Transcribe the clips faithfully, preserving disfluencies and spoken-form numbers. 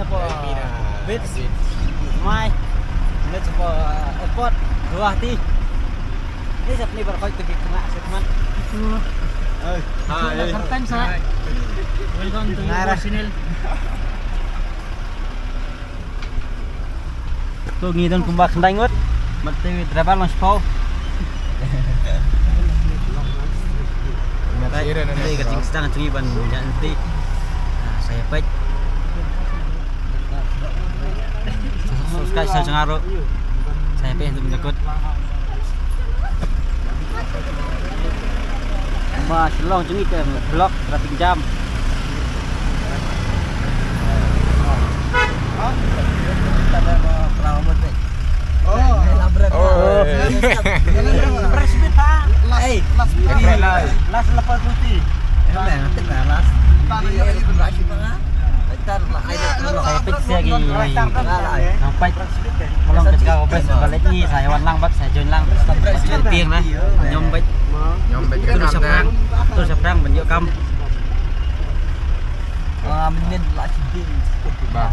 Bit. Mai. Let's go, uh, airport. Guwahati. Ni sap ni berkoi tu kita nak seteman. Hai. Welcome to your channel. To ngi don kumba khyndai ngut. Mat te driver long shiphew. Ngi ka jingsdang jong ngi ban ïa lynti. Ah, sa ïa peit. Subscribe sa jong nga ruh. Sa ïa peit hynda mynta kut. Ba Shillong jong ngi ka block traffic jam. Oh, eh. Last, last, last, last. Sa peit sia ki nang peit. Ka long ka jaka ka best ba leit ngi sa ïa wan lang bad sa join lang. Tieng na. Ñiom bad. Ñiom bad. Tur shaphrang. Tur shaphrang ban ïoh kam. Ah, mynnin la sidi. Ba.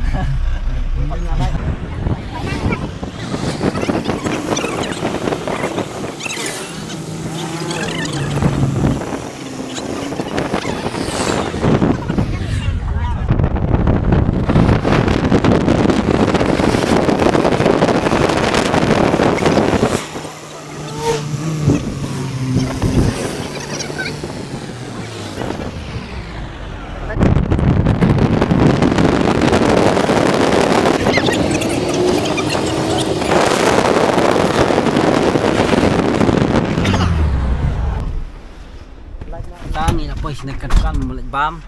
Tang ngi la poi shane ka dukan, mlei bam.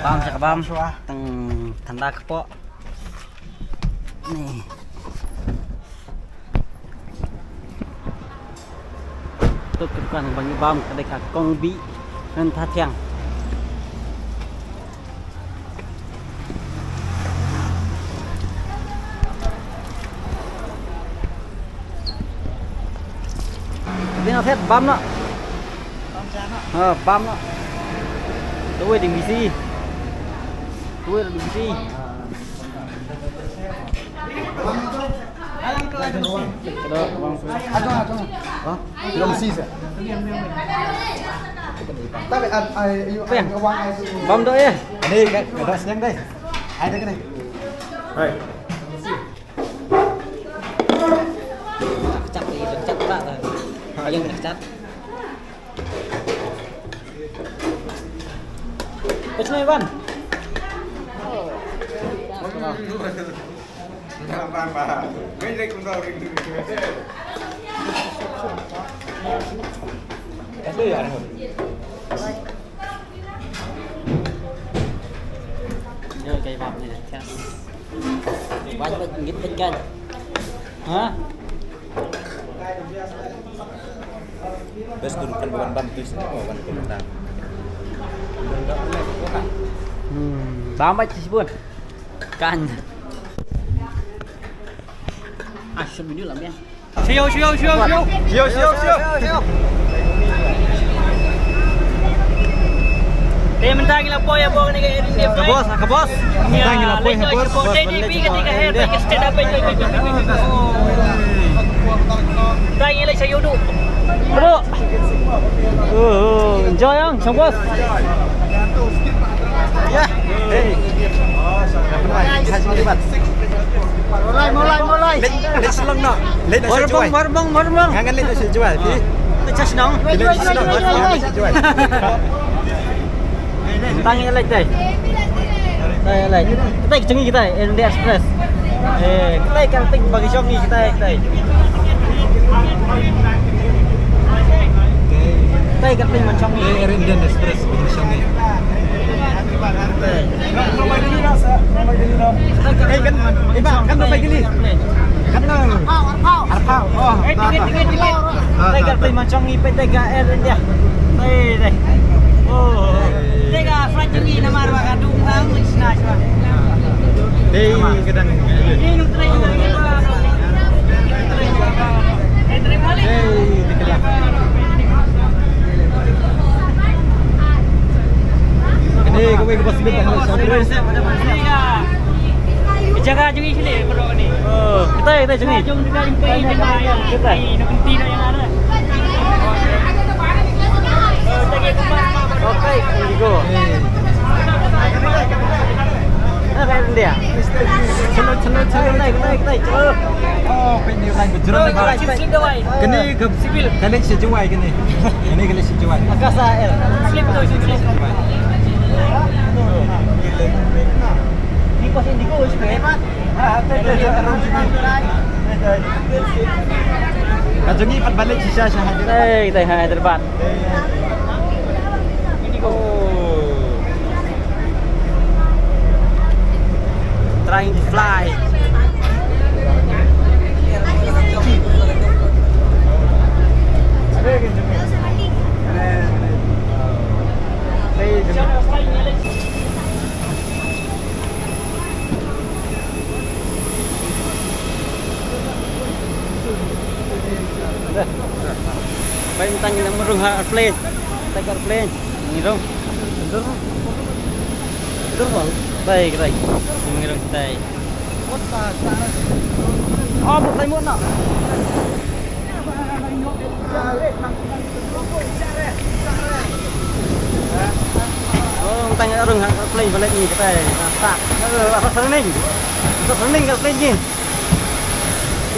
Bam sha ka bam. Tang thanda kpoh. Ni. Tut ka dukan ba ngi bam ka dei ka Kong Bih Ngan Tha Thiang. Ding a phet bam noh. Ha, bam noh. Tuwei ding bisi. Tuwei ding bisi. Bam doh ïa. Ni ka doh sdang dei. Ai dei ka ni. Hai. Kecap, kecap, kecap pula. Yang kecap. Pes ni, Wan. Yo, kay bap ni, kan. Wajib ngit kan. Ha? Bes tu kan bukan bam tu sini, oh, bukan komentar. Hmm, bam baik sih pun. Kan. Ah, sembunyi lah, men. Sio, sio, sio, sio. Sio, sio, sio. Te mynta ngi la poi ïa bong ni ka Air India flight. Ka bos, ka bos. Mynta ngi la poi ïa bos. Te ni pi ka ti ka her, ka state up. Mynta ngi la sha Yodu. Bro. Oh, enjoy yang, sang bos. Ya. Hey. Molai, molai, molai. Leit, leit Shillong noh. Leit noh Shillong. Marbong, marbong, marbong. Ngan leit noh Shillong. Pi. Leit Shillong. Leit Shillong. Tang ïa leit dei. Tang ïa leit. Kita jong ngi kita India Express. Eh, kita kan tik bagi jong ngi kita, kita. Kita kan tik man jong ngi. Air Indian Express bagi jong ngi. Hei, kan, iba, kan ba pai kili. Kan na. Arphaw, arphaw. Oh, ta, ta. Ticket, ticket, ticket. Ta, ta, ta. Ticket, ticket, man jong ngi, peit ticket Air India. Hei, hei. Oh. Ticket flight jong ngi namar ba ka dum tang, lei sna shuwa. Dei, ka dang. Ni nu trai, nu trai. Hei, trai balik. Hei, trai balik. Kane kawei ka bus bit tang. Iya. Jaka jong ngi sini, baroh ni. Oh, kita, kita jong ngi. Jaka jong kita, jong kita, jong kita. Kita. Ai, nak berhenti dah yang ada. Okay, indigo. Ah, kaei India. Chalo, chalo, chalo, naik, naik, naik, chalo. Oh, pynlong line bajrang. Kane ka civil. Kane sha Jowai kane. Kane, kane sha Jowai. Akasa Air. Slip tu, slip, slip. Ni pas indigo, slip. Ka jong ngi pat balik shisha sha Hyderabad. Eh, kita Hyderabad. Oh. Trying to fly. Bai, mynta ngi dang rung ha airplane. Take airplane. Ngi rung. Bai, bai. Ngi rung tai. Oh, buh tai mut na. Oh, mynta ngi rung ha airplane balik ngi katai. Ah, tak. Aduh, rasa serening. Rasa serening airplane ngi.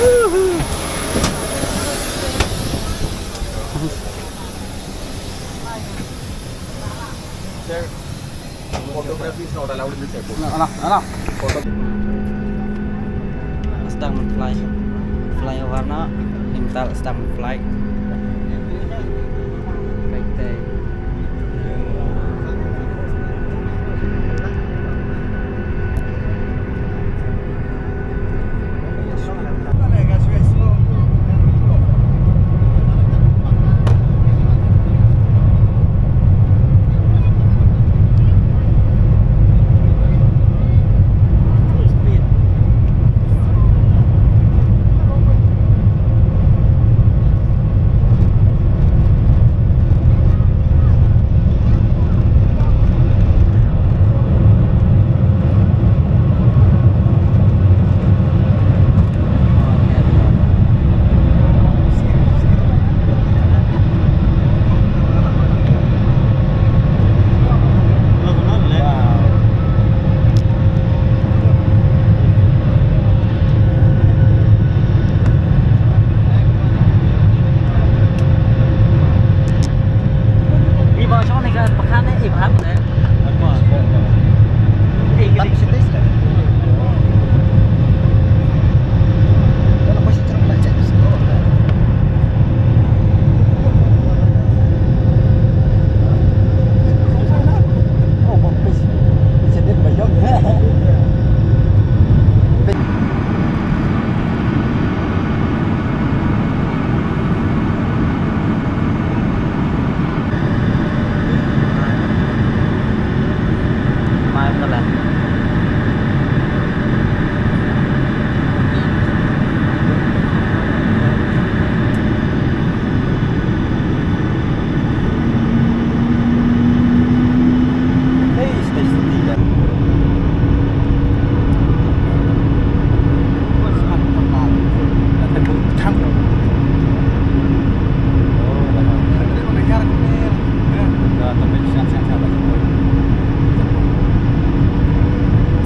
Woohoo. Sir, photography is not allowed in this airport. No, no, no, no. Photo- Sdang fly. Fly over na. Lim tal sdang fly. Right there.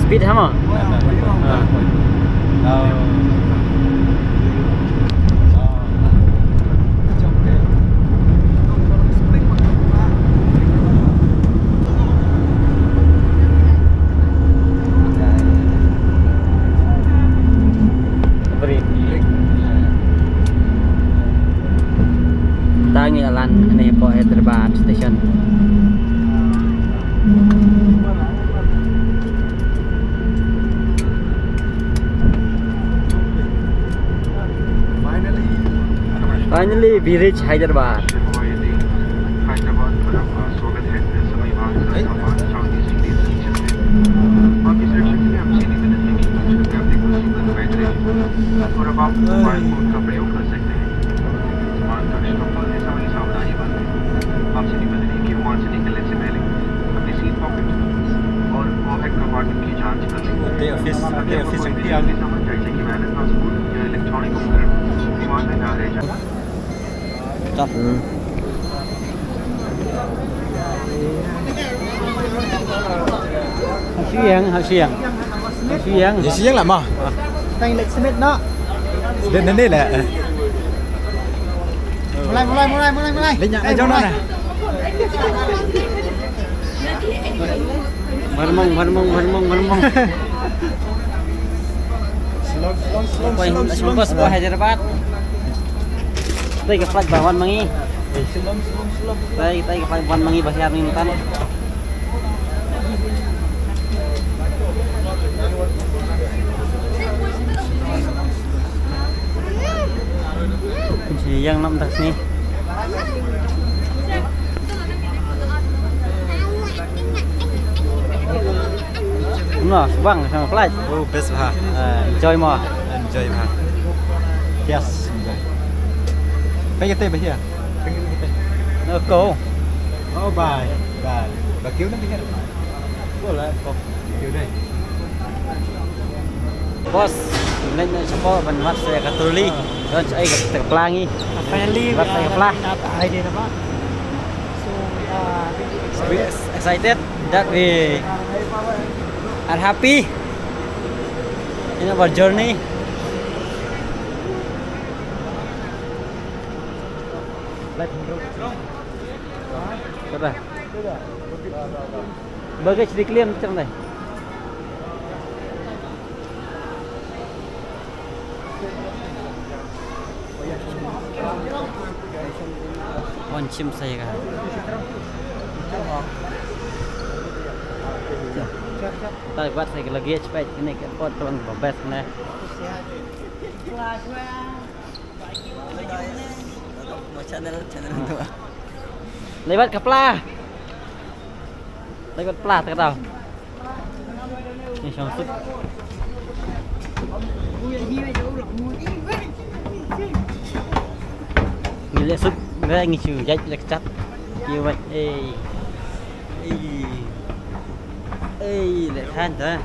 Speed hama? Tang ïa lan ne po Hyderabad station. Finally, we reach Hyderabad. Te office, te office jong phi ïa. Ha shu ïeng, ha shu ïeng. Ha shu ïeng. Ïa shu ïeng lah ma. Tang leit submit noh. Leit nangne leh. Mlai, mlai, mlai, mlai, mlai. Leit ñiah, eh, jong noh. Pharmong, pharmong, pharmong, pharmong. Slong, slong, slong, slong, slong, slong. Poi Hyderabad. Tei ka flight ba wan ma ngi. Slong, slong, slong. Tei, tei ka flight ba wan ma ngi ba hiar ngi mynta. Ïeng noh mynta ka sngi. Kumno, sngewbang, sngewbang flight? Oh, best bha. Eh, enjoy mo? Enjoy bha. Yes, enjoy. Peit ïa te ba hiar. Peit ïa te. No, go. Oh, bye. Bye. Ba kiew ne ba hiar? Go lah, go. Kiew dei. Boss, ngin leit noh shapoh ban wad sa ka trolley. Don shaei ka pla ngi. Finally, wad sa ka pla. Idea na ba. So, uh, we excited that we are happy in our journey. Kada. Bagai sidi clear macam ni. Wan shim sa ïa ka. Ta wad sa ïa ka luggage, peit kane ka airport ka long ba best ne. Mo channel, channel tu. Leit wad ka pla. Leit wad pla ta ka daw. Ngi shong suk. Ngi leh suk, ngi ngi shu jait leh kchat. Ki wad ei. Ei. Ei, leh khan ta.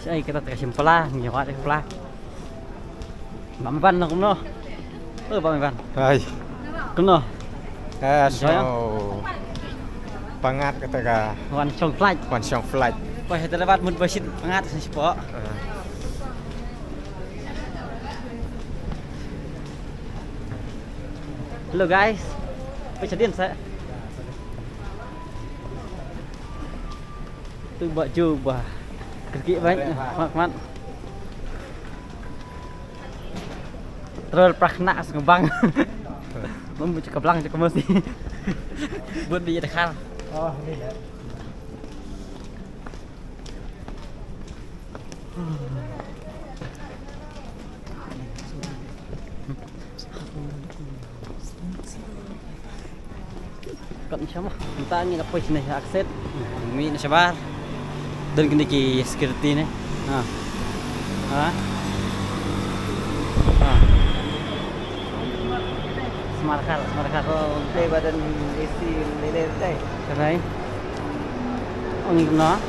Sa ïa kata ka shim pla, ngi wad ïa ka pla. Bam ban na kumno? Oh, bam ban. Hai. Kumno? Eh, so. Pangat kata ka. Wan shong flight. Wan shong flight. Poi Hyderabad mut ba shit pangat sa shapoh. Eh. Hello guys. Peit shadien sa. Tu ba ju ba. Kyrkieh bad. Mat mat. Terus prak nak sngewbang. Mem buka blang je kemas ni. Buat dia dekat. Oh, ini dah. Kat ni sama. Mynta ngi la poi shane ha exit. Ngi mih na shabar. Don kine ki security ne. Ha. Ha. Ha. Smarkar, smarkar. Oh, te ba don A C lele te. Kanai. Ong ing na.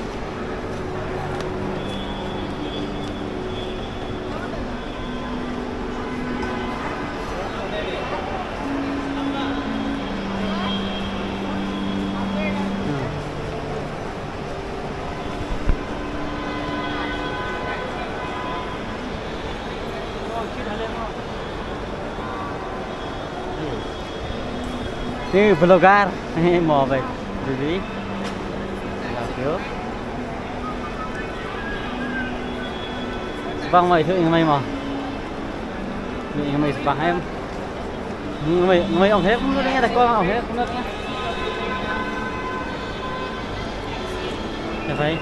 Ni vlogger, mo bai. Didi. Love you. Bang mai thu ing mai mo. Ni ing mai bang em. Ngi, ngi ong he kumno dang ïa da ko ong he kumno dang ïa. Ïa phi.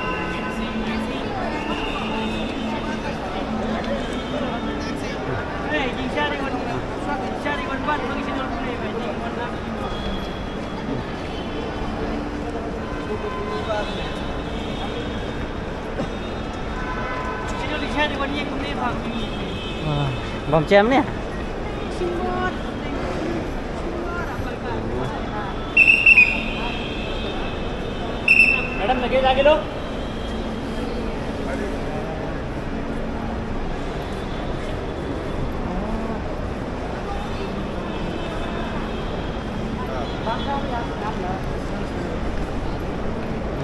Bam chem ne? Madam, lagi, lagi lo.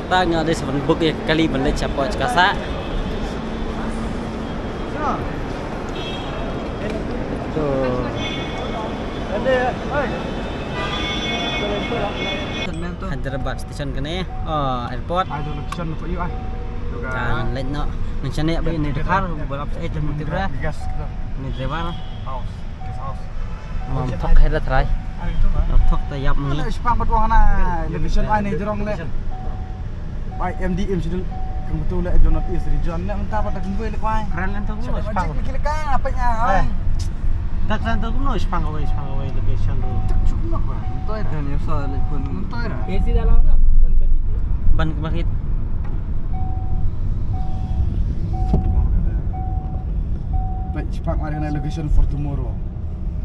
Ta nga dei sa ban book ïa kali ban leit shapoh Chakhesang. To. Hyderabad station kane. Oh, airport. Ai, to location to ïa ai. Kan leit noh. Nang shane ba ini Dkhar, ba lap sa eh, jam Gas. Ini driver. House. Guest house. Mam thok hai la trai. Ai, to ba. Mam thok ta ïap ngi. Ada Shipang bad wang na. Location ai ni jrong le. Bai M D M sidul. Kang betul le North East region le, mynta ba ta kemboi le kwai. Kren lan to kumno Shipang. Klik klik apa nya. Eh. Tak san to kumno Shipang kawei, Shipang kawei location ru. Tak suk nok ba. Toi dan ya sa le pun. Toi ra. A C dalam na. Ban ke dikit. Ban ke bakit. Bai Shipang mari na location for tomorrow.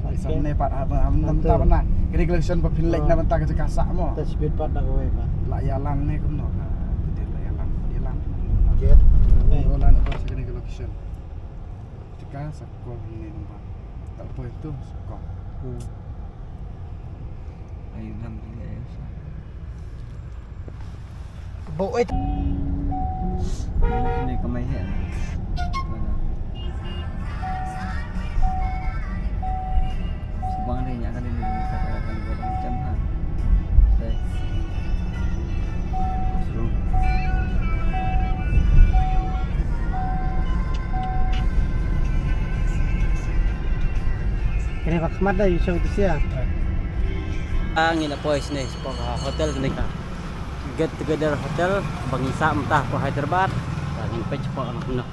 Bai samne pat ha ba mynta ba na. Kini location ba phin leit na mynta ka jaka sah mo. Ta speed pat da kawei pat. La ïalang ne kumno ka. Betul la ïalang. Ïalang. Jet. Ïalang apa sa kini location. Jaka sah ko ni nampak. Tak apa itu sah ko. Hmm. Ai lam kali ai. Bo ai. Sini ka mai he. Sabang ni nya kali ni ka kali buat macam ha. Dai. Seru. Kene bak khmat da yu chau tu sia. Ah, ngi la poi sini, shapoh ka hotel kane ka Get Together Hotel, ba ngi sah mynta hapoh Hyderabad. Ba ngin peit shapoh na kumno.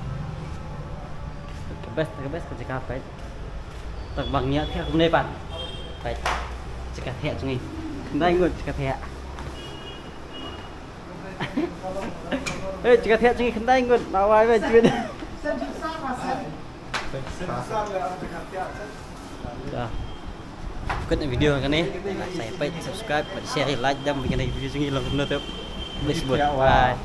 Ka best, ka best ka jaka peit. Tak ba ngi ïa thiah kumne pat. Peit. Jaka thiah jong ngi. Khyndai ngut jaka thiah. Eh, jaka thiah jong ngi khyndai ngut. Nawai ba jingit. Da. Kut video kane, sa ïa peit, subscribe, bad share, like, dam kane video jong ngi long kumno tip. Please, bud. Bye.